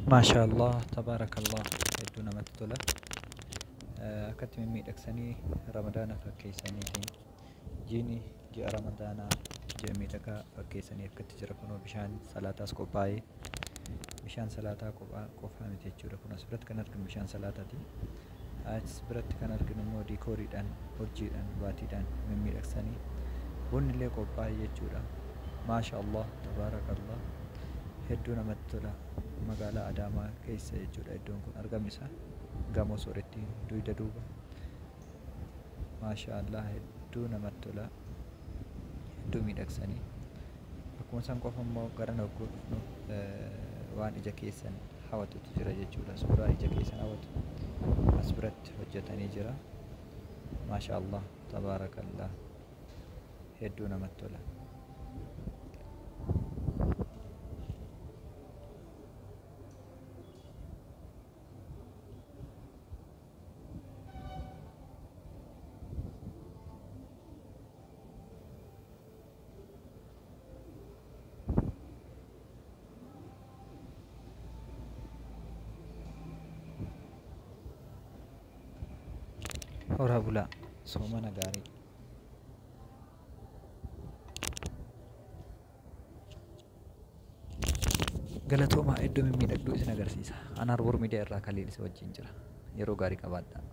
Maasha Allah, tabaarakallah, hedduu namatti tola. Akkatti mimmiidhagsanii Ramadaana fakkeessaniitiin, jiini ji'a Ramadaanaa ji'a miidhagaa fakkeessanii akkatti jira. Kunoo bishaan salaataas qophaa'ee, bishaan salaataa qofaa miti jechuudha. Kun as biratti kan arginu bishaan salaataati. As biratti kan arginu immoo diikooriidhaan, urjiidhaan, baatiidhaan mimmiidhagsanii bunni illee qophaa'ee jechuudha. Maasha Allah, tabaarakallah, hedduu namatti tola. Magaalaa Adaamaa keessa jechuudha iddoon kun argamni isaa, gamoo Sooretti duyda duuba. Maasha Allah, hedduu namatti tola, hedduu miidhagsanii. Akkuma san qofa immoo gara nogguu dhufnu waan ija keessan hawwatutu jira jechuudha. Suuraa ija keessan hawwatu as biratti hojjetanii jira. Maasha Allah, tabaarakallah, hedduu namatti tola. Horaa bulaa, soomana gaarii. Galatoomaa, iddoo mimmiidhagduu isin agarsiisa. Anaan Boor Miidiyaa irraa Kaliil isa wajjin jira. Yeroo gaarii qabaadhaa.